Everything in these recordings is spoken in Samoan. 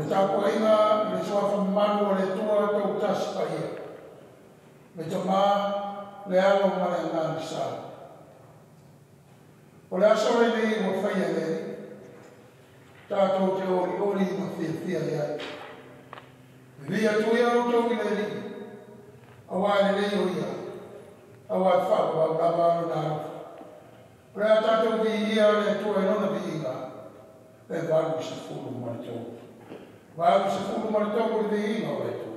O le tapuaiga i le suafa mamalu o le Atua Tautasi Paia, le Tama, le Alo ma le Agaga Sa. O le aso lenei ua faia e le Alii, tatou te olioli ma fiafia i ai. Viia atu ia outou i le Alii, auā e lelei o ia, auā e faavavau lava lona alofa. O le a tatou viia le Atua i lona viiga, e 83. 83 o le viiga o le Atua.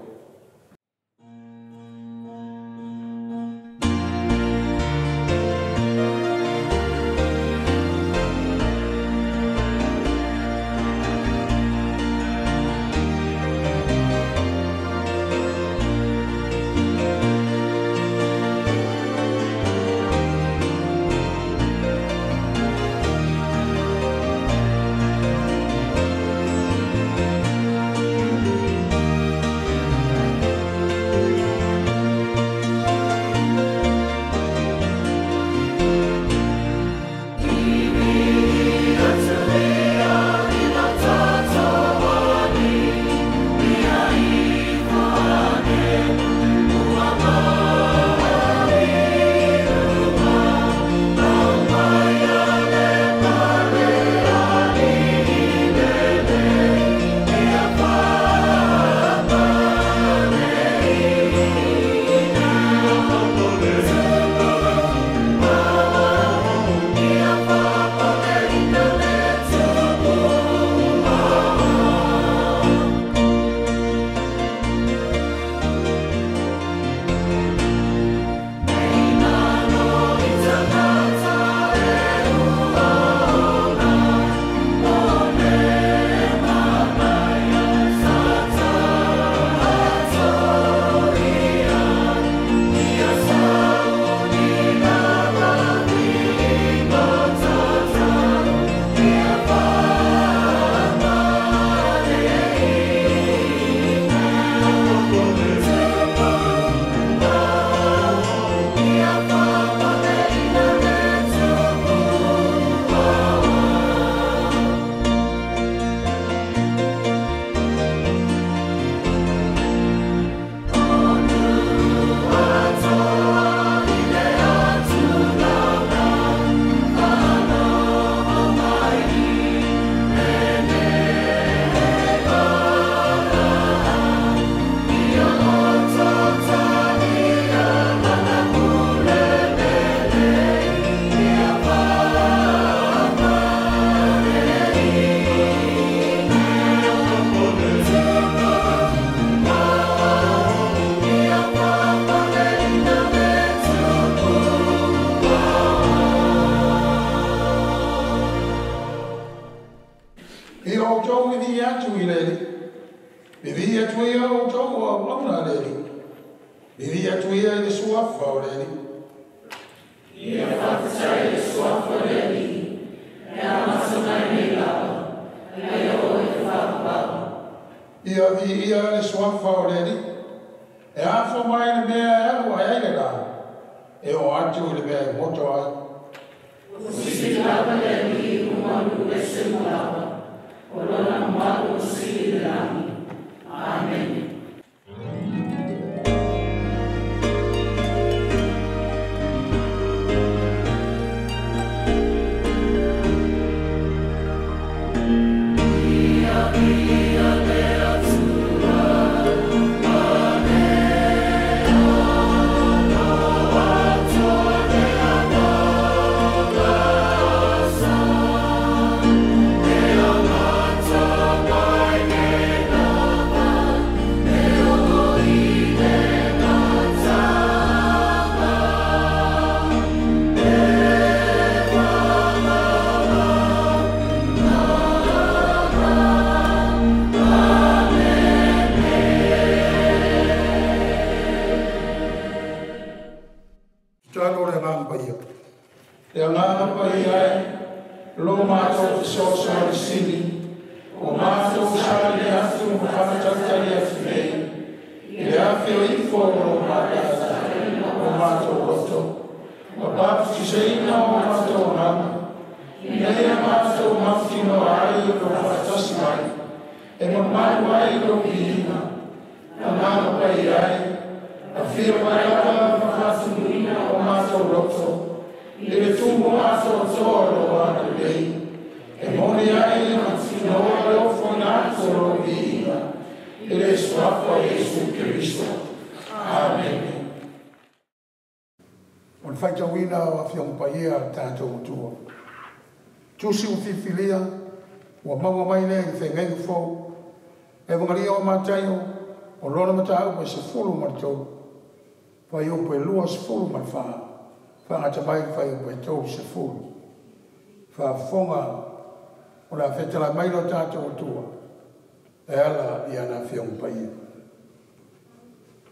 E mamalu ai lou viiga, Agaga Paia e, afio mai lava ma faasuluina o matou loto i le tumu atoatoa o lou agalelei, e moni ai ma tinoa le ofoina atu o lou viiga i le suafa o Iesu Keriso. Amene. O le faitauina o Afioga Paia a le tatou Atua. Tusi ua filifilia, ua maua mai lea i le Feagaiga Fou, Evagalia o Mataio, o lona mataupu e 13, fuaiupu e 24, faagata mai le fuaiupu e 30. Faafofoga o le a fetalai mai lo tatou Atua e ala i ana Afioga Paia.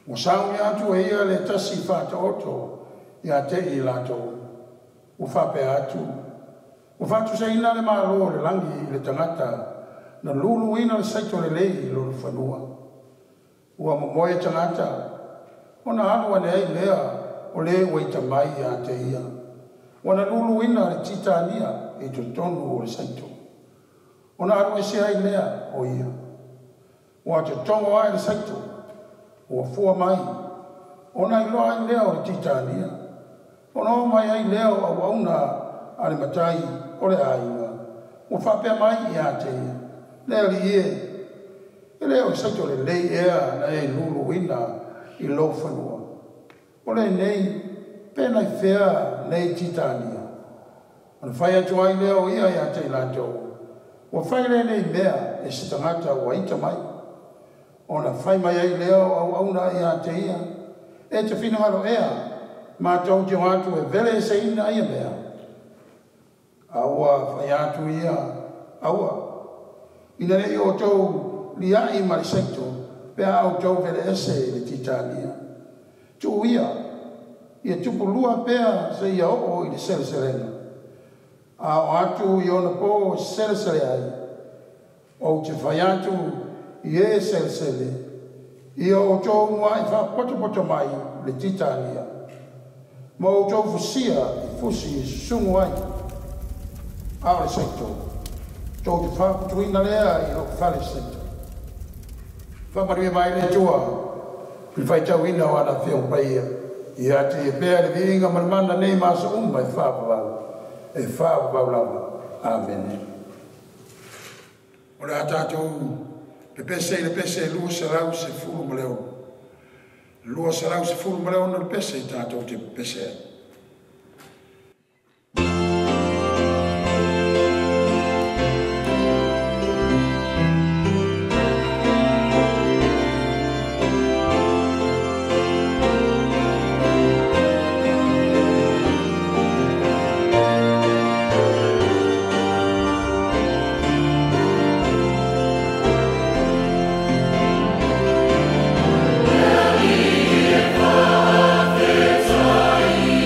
Ua saunia atu e ia le tasi faataoto ia te i latou, ua faapea atu, ua faatusaina le Malo o le lagi i le tagata na luluina le saito lelei i lona fanua. Ua momoe tagata, ona alu ane ai lea o le ua ita mai ia te ia. Ua na luluina le titania i totonu o le saito. Ona alu ese ai lea o ia. Ua totogo ai le saito, ua fua mai, ona iloa ai lea o le titania. Ona o mai ai lea o auauna a le matai o le aiga, ua faapea mai ia te ia, le alii e, e le o le saito lelei ea na e luluina i lou fanua. O lenei, pe nai fea nei titania. Ona fai atu ai lea o ia ia te i latou, ua fai lenei mea e se tagata ua ita mai. Ona fai mai ai lea o auauna ia te ia, e te finagalo ea, matou te o atu e vele eseina ia mea. A ua fai atu ia, aua, ina nei outou liai ma le saito, pe a outou vele ese i le titania. Tuu ia, ia tupulua pea seia oo i le seleselega. A o atu i ona po selesele ai, ou te fai atu i e selesele, ia outou muai faapotopoto mai le titania, ma outou fusia i fusi e susugu ai. A o le saito, tou te faaputuina lea i lou fale saito. Faamanuia mai le Atua i le faitauina o ana Afioga Paia, ia te ia pea le viiga ma le mana nei ma aso uma e faavavau lava. Amene. O le a tatou pepese i le pese 216. 216 le pese i tatou te pepese ai. Be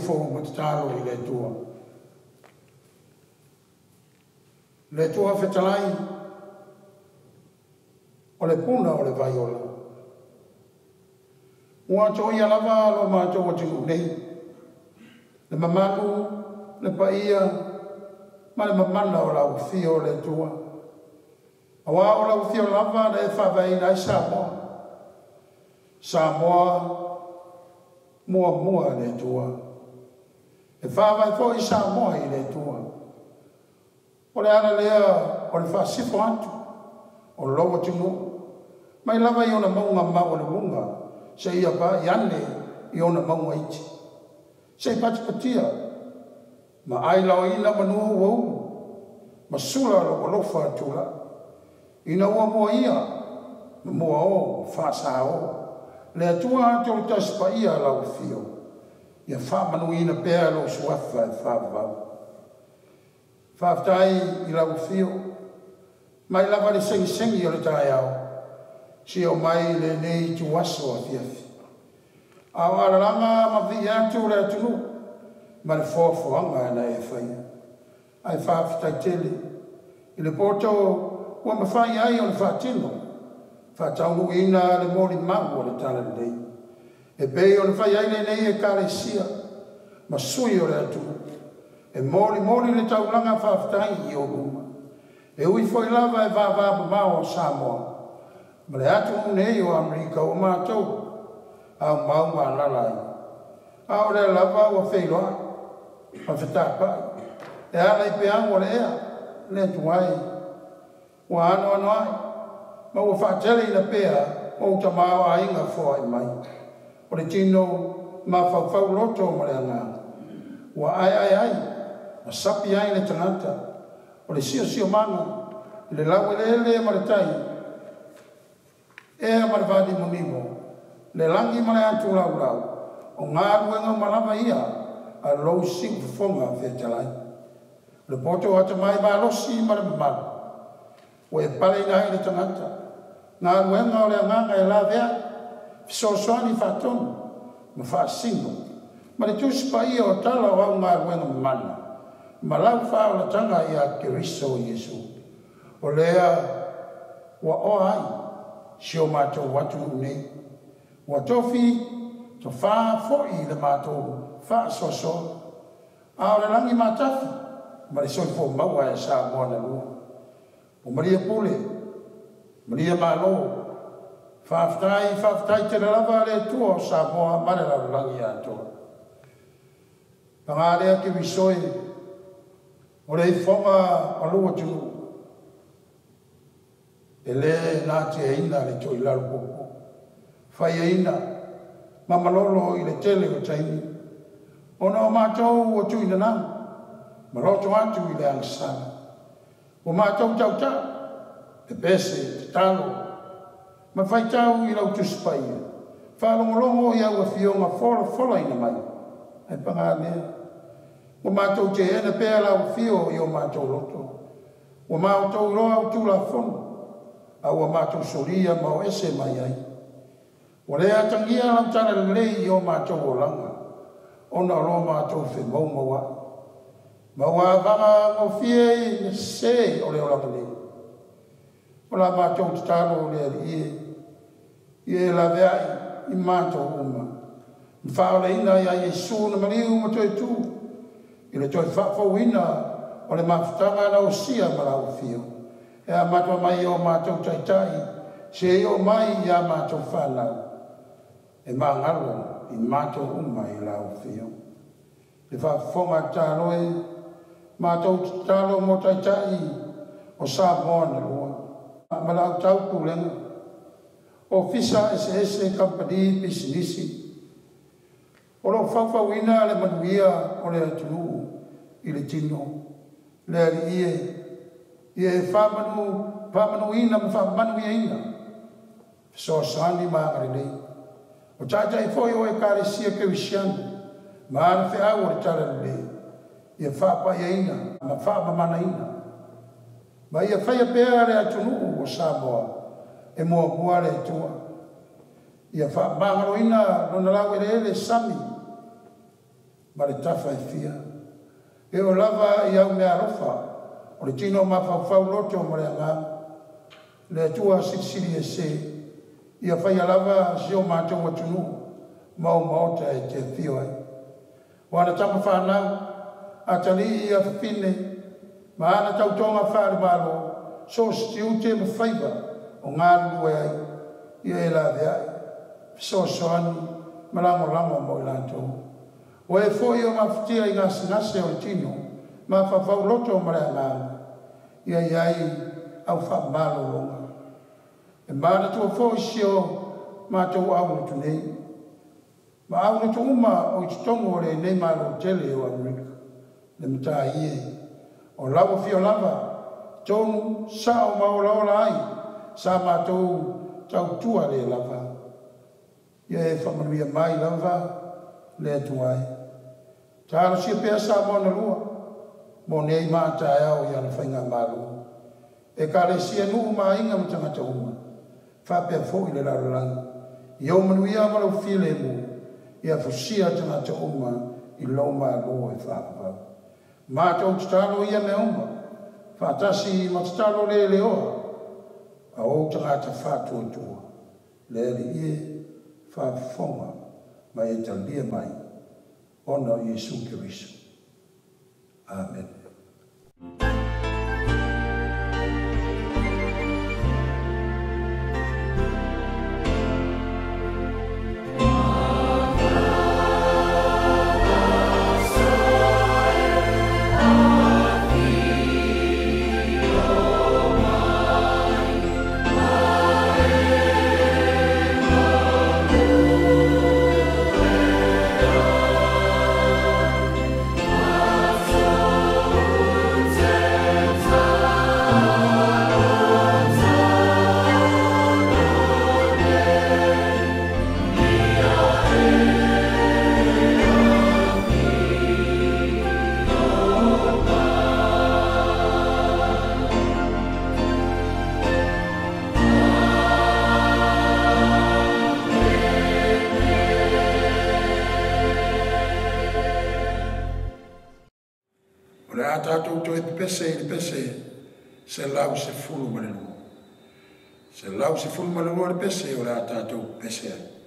ifo ma tatalo i le Atua. Le Atua fetalai, o le puna o le vaiola. Ua toia lava lo matou atunuu nei, le mamalu, le paia, ma le mamana o lau afio o le Atua. Auā o lau afio lava na e faavaeina ai Samoa. Samoa muamua le Atua. E faavae foi Samoa i le Atua. O le ala lea o le faasifo atu o lou atunuu, mai lava i ona mauga maualuluga, seia paai ane i ona mauga iti. Se i patipatia ma ailaoina manu ua ulu, ma sula lou alofa tulai, ina ua muaia ma muao faasao. Le Atua Tolutasi paia lau afio, ia faamanuina pea lou suafa e faavavau. Faafetai i lau afio, mai lava le segisegi o le taeao, seia oo mai lenei ituaso afiafi. A o alalaga ma vii atu le atunuu ma le foafoaga na e faia. Ae faafetai tele i le poto ua mafai ai ona faatino, faataunuuina le molimau o le Talalelei. E pei ona fai ai lenei Ekalesia ma sui o le atunuu, e molimoli le taulaga faafetai i ou luma. E ui foi lava e vavamamao o Samoa, ma le atunuu nei o Amerika ua matou aumau ma alaala ai. A o lea lava ua feiloai ma fetapai, e ala i peau o le ea, le atuai, ua anoanoai, ma ua faateleina pea ou tamaoaiga foai mai. O le tino mafaufau loto ma le agaga, ua aeae ai ma sapi ai le tagata, o le siosiomaga, i le laueleele ma le tai, ea ma le vanimonimo, le lagi ma le atu laulau, o galuega uma lava ia a lou siufofoga fetalai. O le poto atamai malosi ma le mamalu, ua e paleina ai le tagata, galuega o le agaga e laveai, fesoasoani faatonu ma faasino, ma le Tusi Paia o tala o au galuega mamana, ma lau faaolataga ia Keriso Iesu. O lea ua oa ai si o matou atunuu nei, ua tofi tofā foi i le matou faasoasoa, a o le lagi matafi ma le soifua maua e Samoa na lua. Ua malie pule, malie malo, faafetai, faafetai tele lava le Atua o Samoa ma le lalolagi atoa. Paga lea Keriso e, o le ifoga o lou atunuu, e le natiaina le toilalo puupuu, faiaina ma malolo i le tele o taimi, ona o matou ua tuinanau, ma loto atu i le agasala. Ua matou tautau, pepese, tatalo, ma faitau i lau Tusi Paia, faalogologo i au afioga folafolaina mai, ae paga lea, ua matou teena pea lau afio i o matou loto, ua matou iloa au Tulafono, a ua matou solia ma o ese mai ai. Ua le atagia lau talalelei i o matou olaga, ona o lo matou femaumauai, ma ua avaga gofie i le sese o le olaga nei. O la matou tatalo le Alii e, ia e laveai i matou uma, ma faaolaina ia Iesu na maliu ma toe tu, i le toe faafouina o le mafutaga na osia ma lau afio. E amata mai o matou taitai, seia oo mai ia matou fanau, e magalo i matou uma i lau afio. Le faafofoga tatalo e, matou tatalo mo taitai o Samoa na lua, ma lau taupulega, ofisa eseese, kampani, pisinisi, o loo faufauina le manuia o le atunuu i le tino. Le Alii e, ia e faamanuina ma faamanuiaina, fesoasoani ma agalelei. O taitai foi o Ekalesia Kerisiano, ma ana feau o le talalelei, ia faapaiaina ma faamamanaina. Ma ia faia pea le atunuu o Samoa e muamua le Atua. Ia faamagaloina lona laueleele sami, ma le tafa e fia. E oo lava i au meaalofa o le tino mafaufau loto ma le agaga. Le Atua Silisili Ese, ia faia lava si o matou atunuu ma ou maota e te afio ai. O ana tama fanau, atalii ia fafine, ma ana tautoga faale-Malo, so o se tiute ma faiva o galulue ai, ia e laveai, fesoasoani ma lagolago mo i latou. O e foi o gafatia i gasegase o le tino, mafaufau loto ma le agaga, ia i ai au faamalologa. E manatua foi si o matou aulotu nei, ma aulotu uma o i totonu o lenei Malo tele o Amerika, le Matai e, o lau afio lava, tonu, sao ma olaola ai sa matou tautua le lava. Ia e faamanuia mai lava le Atua e. Talosia pea Samoa na lua, mo nei ma a taeao i ana faigamalo. Ekalesia nuu ma aiga ma tagata uma, faapea foi le lalolagi, i ou manuia ma lou filemu, ia fusia tagata uma i lou Malo e faavavau. Matou tatalo ia mea uma, faatasi ma tatalo leleoa a ou tagata faatuatua, le Alii e, faafofoga ma e talia mai, ona o Iesu Keriso. Amene. O le a tatou toe pepese i le pese 112. 112 le pese o le a tatou pepese ai.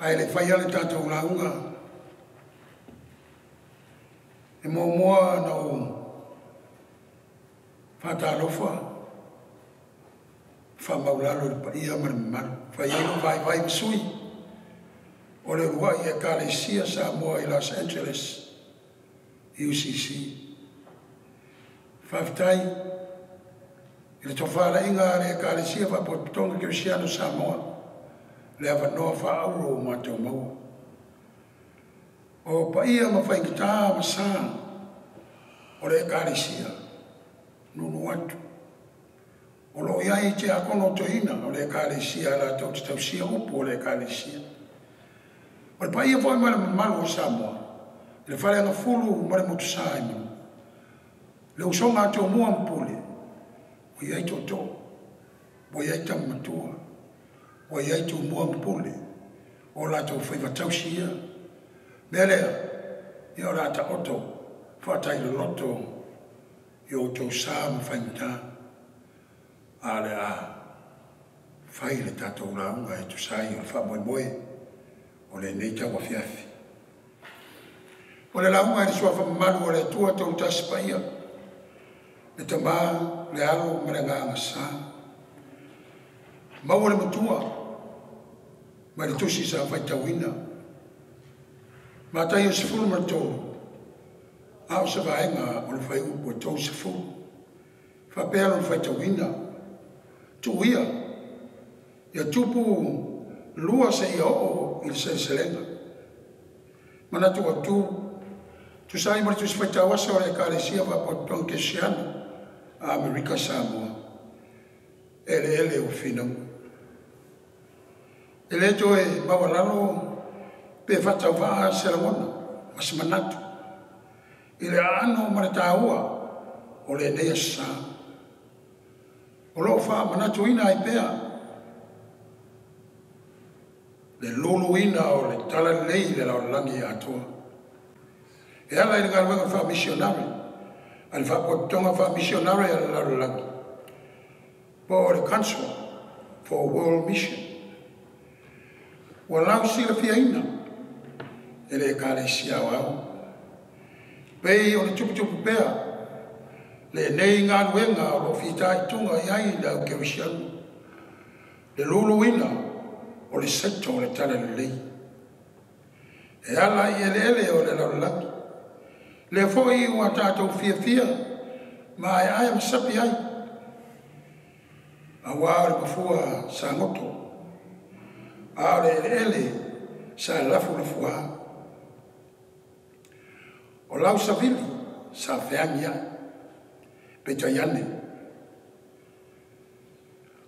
Ae le faia le tatou lauga e muamua ona ou faatalofa faamaulalo i le paia ma le mamalu. Fai ai lou vaivai ma sui o le uluai Ekalesia Samoa i Los Angeles, UCC. Faafetai i le tofalaiga a le Ekalesia Faapotopotoga Kerisiano Samoa le avanoa faaauro ua matou maua. O paia ma faigata ma sa o le Ekalesia nuunuu atu. O lo o i ai tiakono toeaina o le Ekalesia latou te tausia upu o le Ekalesia. O le paia foi ma le mamalu o Samoa, i le Faleagafulu ma le Motusa i Manu, le usoga a Tumua ma Pule, ua i ai tootoo, ua i ai tama matua, ua i ai Tumua ma Pule, o latou faiva tausi ia. Mea lea, ia o le a taoto faatailoloto i o outou sa ma faigata, a o le a fai le tatou lauga e tusa ai o le faamoemoe o lenei tauafiafi. O le lauga i le suafa mamalu o le Atua Tolutasi Paia, le Tama, le Alo ma le Agaga Sa. Maua le matua mai le tusi sa faitauina. Mataio 13, a o se vaega o le fuaiupu e 30. Faapea lona faitauina, tuu ia, ia tupu lua seia oo i le seleselega. Manatu autu, tusa ai ma le tusi faitau aso a le Ekalesia Faapotopotoga Kerisiano a Amerika Samoa, eleele o finauga. E le toe maualalo pe faatauvaa se lagona ma se manatu i le aano ma le taua o lenei aso sa. O lo o faamanatuina ai pea le luluina o le talalelei i le lalolagi atoa. E ala i le galuega faamisionare a le Faapotopotoga Faamisionare a le Lalolagi po o le Council for World Mission. Ua lausilafiaina e le Ekalesia Aoao pei o le tuputupu pea lenei galuega o lo o fitaituga i ai le au kerisiano, le luluina o le saito o le talalelei e ala i eleele o le lalolagi. Lea foi ua tatou fiafia ma aeae ma sapi ai, aua o le mafua sagoto, a o le eleele sa lafulafuā. O lau savili sa feagi ai, peitai ane,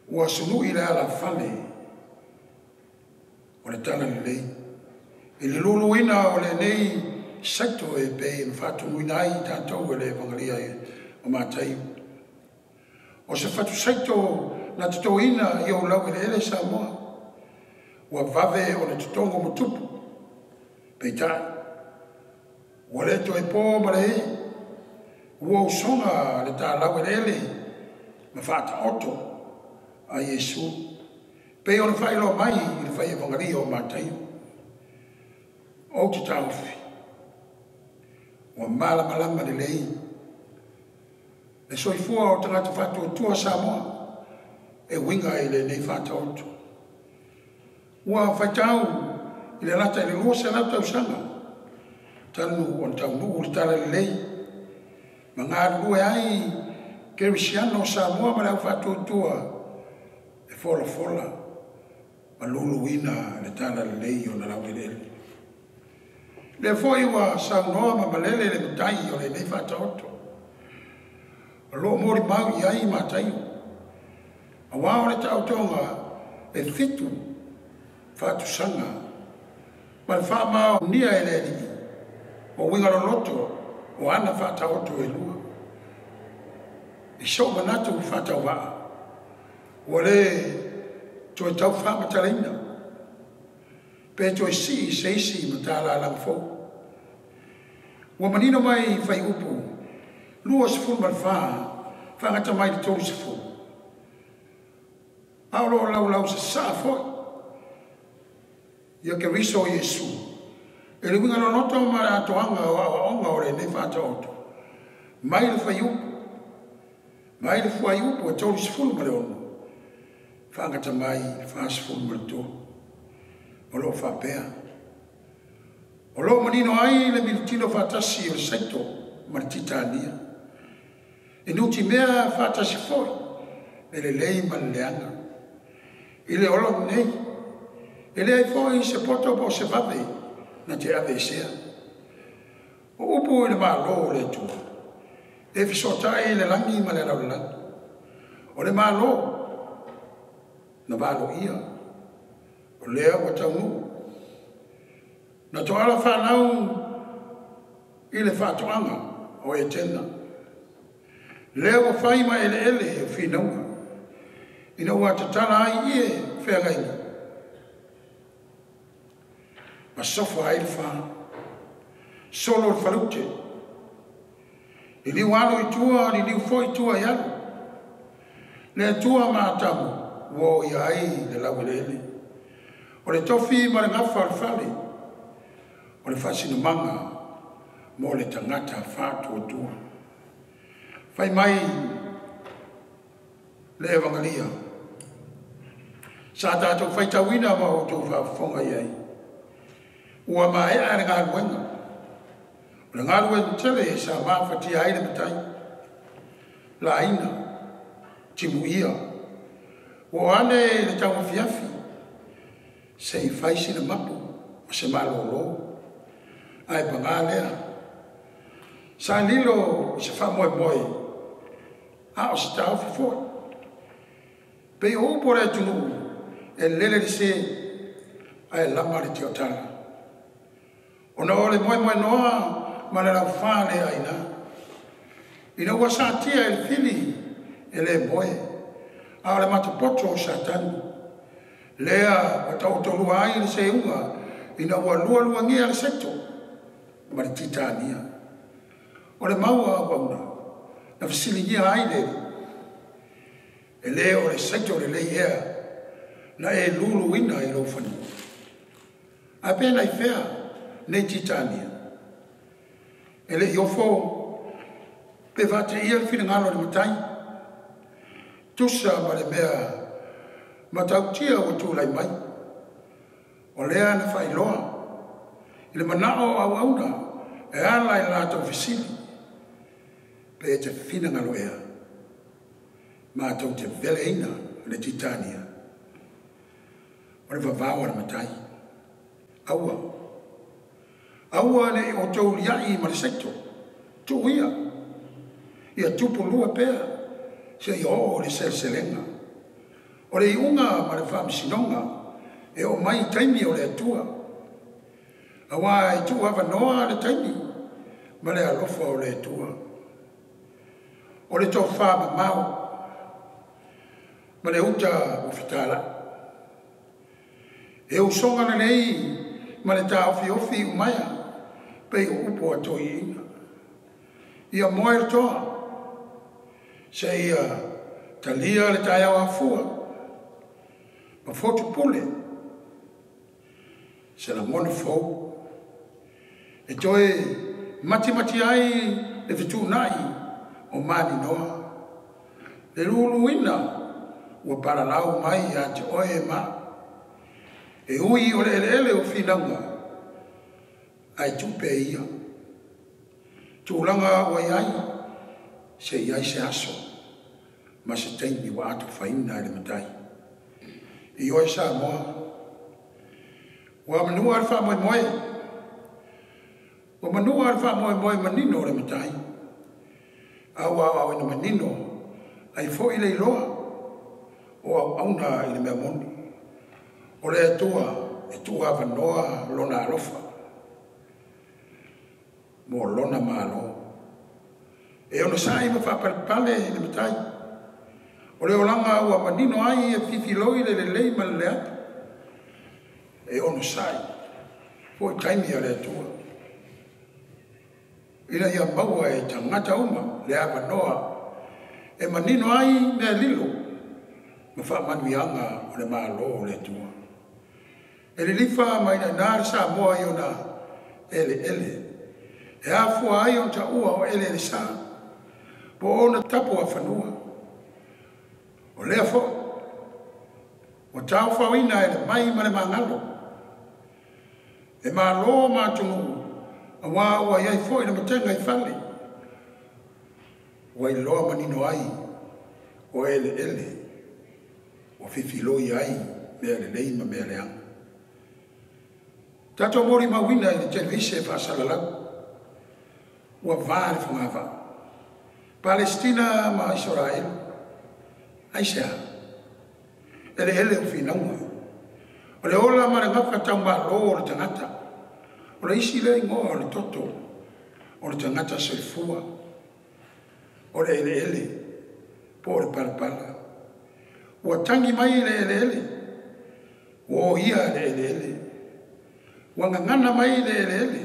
ua sului le alafale o le talalelei i le luluina o lenei saito e pei ona faatonuina ai tatou e le Evangeli o Mataio. O se fatu saito na totoina i ou laueleele Samoa, ua vave ona totogo ma tupu, peitai, ua le toe po ma le ee, ua usoga le talaueleele ma faataoto a Iesu, pei ona faailoa mai i le fai Evangelia o Mataio. Ou te taofi, ua malamalama lelei le soifua o tagata faatuatua Samoa e uiga i lenei faataoto. Ua faitau i le lata i le 200 tausaga talu ona taunuu le talalelei ma galulue ai Kerisiano o Samoa ma le au faatuatua e folafola ma luluina le talalelei o na laueleele. Lea foi ua saunoa ma malele le matai o lenei faataoto. O lo o molimau i ai Mataio. Aua o le taotoga e 7 faatusaga ma le faamaonia e le Alii o uiga loloto o ana faataoto e lua. I sou manatu faatauvaa, ua le toe tau faamatalaina pe toe sii se isi matalalaga fou. Ua manino mai fuaiupu 24 faagata mai le 30. A o lo o laulau sasaa foi Ia Keriso Iesu, e le uiga loloto ma le atoaga o aoaoga o lenei faataoto, mai le fuaiupu e 36, faagata mai le 43, o lo o faapea. O lo o manino ai le militino faatasi o le saito ma le titania, e nutimea faatasi foi le lelei ma le leaga. I le ola nei, e leai foi se poto po o se vave na te aveesea. O upu i le Malo o le Atua, e fesootai le lagi ma le lalolagi. O le Malo na valoia, o lea ua taunuu. Na toala whanau i le whaatoanga o e tena. Lea ua whai ma ele ele o whinaunga. Ina ua tatala ai ie wheangaina. Ma sofa ai le wha. Solo le whalute. Liliu alo i tua, liliu foi i tua i alo. Le atua maatamu ua o ia ai le laueleele. O le tofi ma le gafa o le fale. O le faasinamaga mo le tagata faatuatua. Fai mai le Evagalia. Sa tatou faitauina ma outou faafofoga i ai. Ua maea le galuega. O le galuega tele sa mafatia ai le matai. Laina, timuia. Ua ane le tauafiafi. Se i fai sina mapu ma se malōlō. Ae pagā lea. Sa lilo i se faamoemoe, a o se taofi foi. Pei o upu o le atunuu, e lele le sē, ae lama le tiotala. Ona o le moemoenoa ma le laufā le aina. Ina ua satia e le fili e le moe, a o le matapoto o Satani. Lea ua taotolua ai le seuga, ina ua lualuagia le seto ma le titania. O le maua auauna, na fesiligia ai le e le o le saito lelei ea, na e luluina i lou fanua. Ae pe na i fea nei titania. E le i ofo pe faateia le finagalo o le matai. Tusa ma le mea matautia ua tulai mai. O lea na faailoa i le manao o auauna e ala i latou fesili. Pe e te finagalo ea, matou te veleina le titania. O le vavao a le matai. Aua. Aua ne i outou liai ma le saito. Tuu ia. Ia tupulua pea seia oo le seleselega. O le iuga ma le faamasinoga e oo mai i taimi o le Atua. Auā e tuu avanoa le taimi ma le alofa o le Atua. O le tofā mamao ma le uta ua fetalai. E usoga lelei ma le taofiofi umaea pei o upu a toeaiina. Ia moe le toa, seia talia le taeao afua, ma fotu pule, se lagona fou. E toe matimati ai le fetuunai o maninoa. Le luluina ua palalau mai ia te oe ma. E ui o le eleele o finauga, ae tupe ia. Tulaga ua iai, se iai se aso, ma se taimi ua atofaina e le matai. I oe Samoa, ua manua le faamoemoe, ua manua le faamoemoe manino o le matai. A ua aoaoina manino, ai foi le iloa o auauna i le mea moni. O le Atua e tuu avanoa lona alofa mo lona malo. E onosai ma faapalepale i le matai. O le olaga ua manino ai e fifiloi le lelei ma le leaga. E onosai foi taimi a le Atua. Ina ia maua e tagata uma le avanoa e manino ai mea lilo ma faamanuiaga o le Malo o le Atua. E lilifa mai i ina le Samoa i ona eleele e afua ai ona taua o eleele sa, po o ona tapuafanua. O lea foi ua taofaoina e le mai ma le magalo, e malo ma atunuu, auā ua i ai foi le matega i fale, ua iloa manino ai o eleele ua fifiloi ai mea lelei ma mea leaga. Tatou molimauina i le televise faasalalau, ua va le fogavaa, Palesitina ma Isaraelu. Aisea? Eleele o finauga, o le ola ma le gafataumalō o le tagata. O le isi lea igoa o le toto o le tagata soifua, o le eleele po o le palapala. Ua tagi mai le eleele, ua oia le eleele, ua gagana mai le eleele,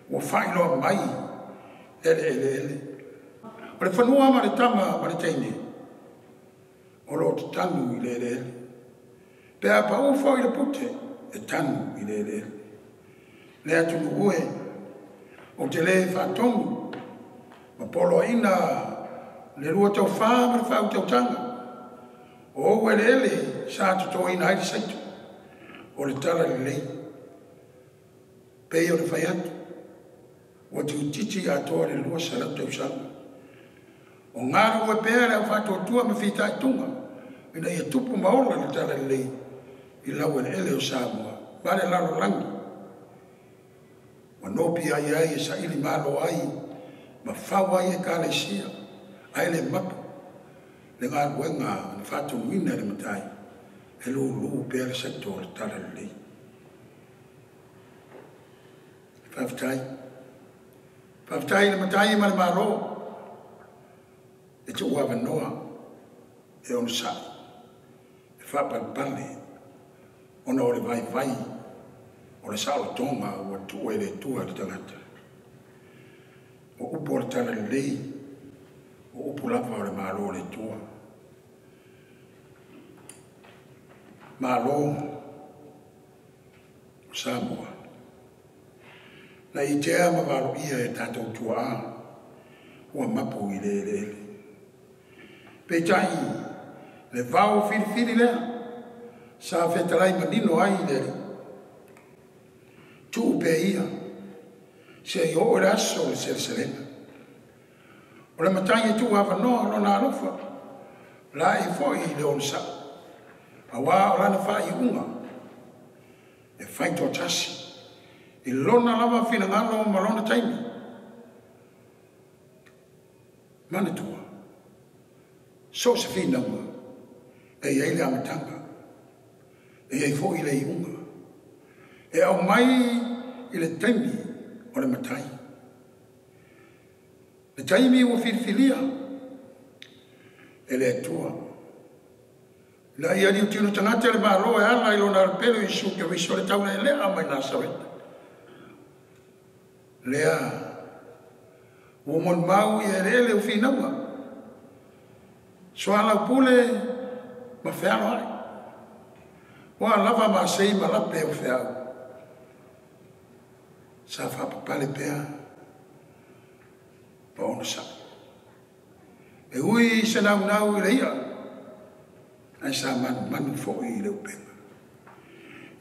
ua faailoa mai e le eleele. O le fanua ma le tama ma le teine o lo o tatanu i le eleele. Pe a pau foi le pute, e tanu i le eleele. Le atunuu e, ou te le faatonu ma poloaiina le lua tofa ma le faautautaga. O ou eleele sa totoina ai le saito o le talalelei. Pei o le fai atu, ua tiutiti atoa le 200 tausaga. O galulue pea le au faatuatua ma fitaituga ina ia tupu ma ola le talalelei i laueleele o Samoa ma le lalolagi. Ua nopiai ai e saili malo ai ma fau ai ekalesia, ae le mapu le galuega na faatonuina e le Matai e lūlū pea le saito o le talalelei. Faafetai. Faafetai i le Matai ma le Malo e tuuavanoa e onosai, e faapalepale ona o le vaivai o le saolotoga ua tuu e le Atua i le tagata. O upu o le talalelei, o upu lava o le Malo o le Atua. Malo o Samoa. Na itea ma valoia e tatou tuaa ua mapu i le eleele. Peitai le vao filifili lea sa fetalai manino ai le Alii. Tuu pea ia seia oo i le aso o le seleselega. O le matai e tuu avanoa lona alofa, laei foi i le onosai, auā o lana faaiuga e faitoatasi i lona lava finagalo ma lona taimi. Manatua, so o se finauga e i ai le amataga, e i ai foi le iuga, e aumai i le taimi o le matai. Le taimi ua filifilia e le Atua. Ina ia liutino tagata le Malo e ala i lona Alo pele Iesu Keriso le taulealea mai Nasareta. Lea ua molimau i eleele o finauga, soalaupule ma fealoai. Ua lava masei ma lape o feau. Sa faapapale pea ma onosai. E ui se naunau i le ia, ae sa manumanu foi i le upega.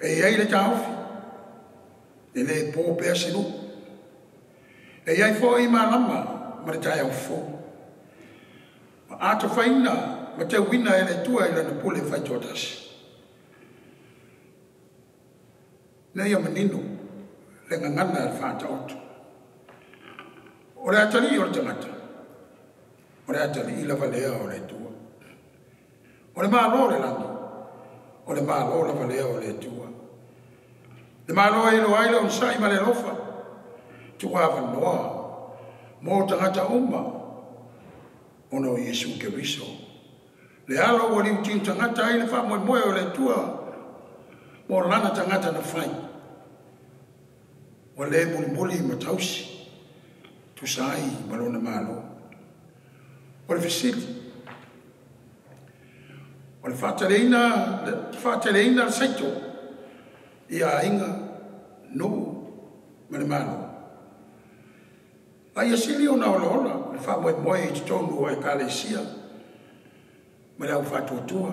E i ai le taofi, e le po pea se nuu. E i ai foi malama ma le taeao fou. Ma atofaina ma teuina e le Atua i lana pule faitoatasi. Ina ia manino le gagana e le faataoto. O le atalii o le tagata, o le atalii lava lea o le Atua. O le Malo o le lagi, o le Malo lava lea o le Atua. Le Malo e iloa ai le onosai ma le alofa, tuuavanoa mo tagata uma ona o Iesu Keriso. Le alo ua liutino tagata ai le faamoemoe o le Atua mo lana tagata na fai. Ua le mulimuli ma tausi, tusa ai ma lona Malo. O le fesili, o le faateleina le saito I aiga, nuu ma le Malo. A ia sili ona olaola le faamoemoe i totonu o Ekalesia ma le au faatuatua.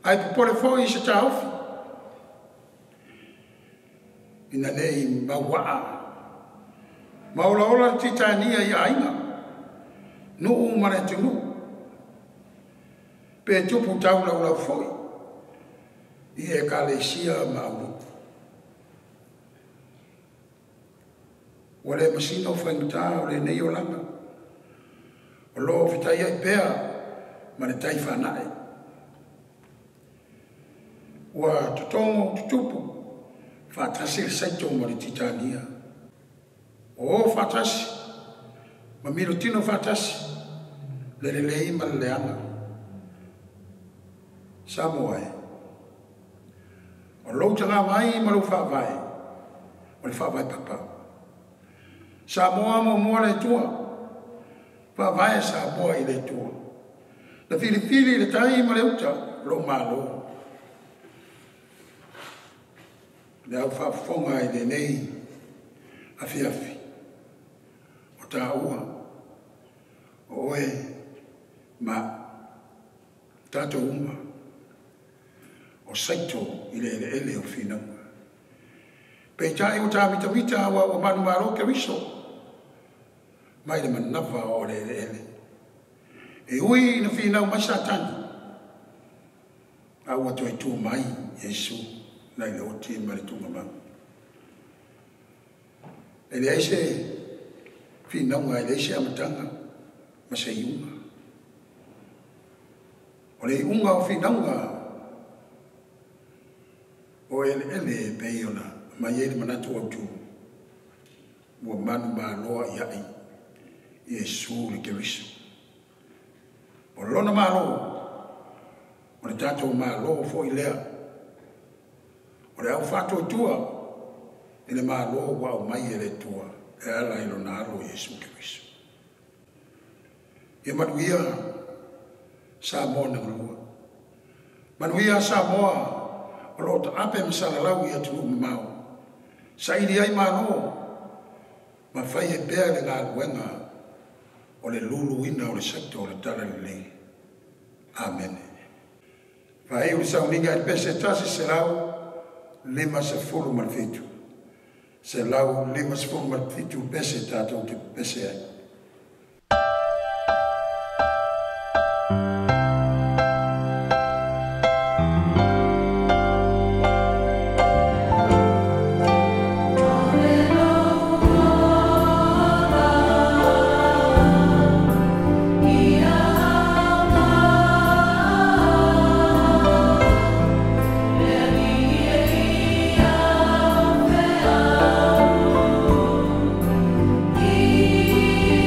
Ae popole foi i se taofi, ina nei mauaa ma olaola le titania i aiga, nuu ma le atunuu, pe tupu taulaulau foi i Ekalesia ma aulotu. Ua le masino faigata o lenei olaga, o loo fetaiai pea ma le tai fanae. Ua totogo tutupu faatasi le saito ma le titania. O faatasi ma milotino faatasi le lelei ma le leaga. Samoa e, o lou tagavai ma lou faavae, o le faavae papa. Samoa muamua le Atua, faavae Samoa i le Atua. Na filifili le tai ma le uta lou Malo. Le au faafofoga i lenei afiafi, o taua, o oe ma tatou uma, o saito i le eleele o finauga. Peitai ua tamitamita ua ua manumalo Keriso mai le manava o le eleele. E ui ina finau mai Satani, a ua toe tu mai Iesu nai le oti ma le tugamau. E leai se finauga, e leai se amataga ma se iuga. O le iuga o finauga o eleele e pei ona mai ai le manatu autu, ua manumaloa iai Iesu le Keriso. O lona malo, o le tatou malo foi lea, o le au faatuatua i le malo ua aumai e le Atua e ala i lona alo Iesu Keriso. Ia manuia Samoa na galua. Manuia Samoa o loo taape ma salalau i atunuu mamao. Saili ai malo ma fai e pea le galuega o le luluina o le saito o le Talalelei. Amene. Faaiu le sauniga i le pese 157. 157 pese tatou te pese ai. Ia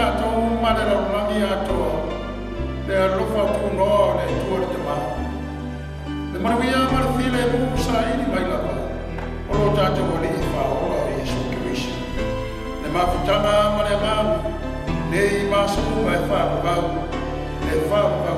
tatou ma le lalolagi atoa le alofa tunoa o le Atua le Tama, le manuia ma le filemu saili mai lava o lo tatou Alii Faaola o Iesu Keriso, le mafutaga ma le Agaga, nei ma aso uma e faavavau, le faavavau.